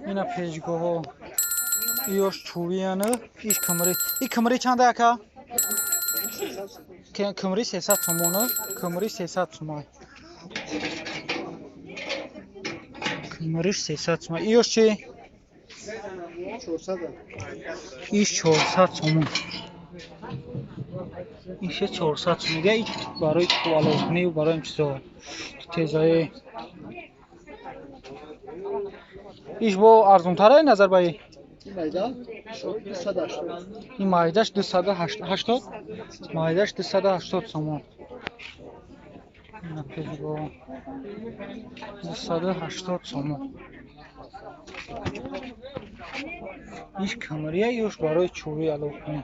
Ина печгоҳо. Иёш чӯбияна, иш кимри. И кимри чанда ака? Кимри 300 сомона, кимри 300 сомон. Кимриш 300 сомон. Иёш чи? 400. Иш 400 сомон. Ише 400 сомон. Дига ич барои аловкунӣ ва барои ин чизо. Тезаи. Иш бо арзонтара назар ба и? Майда 280. Ин майдаш 280, майдаш 280 сомон. Ина печгоҳ 280 сомон. Иш камрия, ёш барои чӯби аловкунӣ.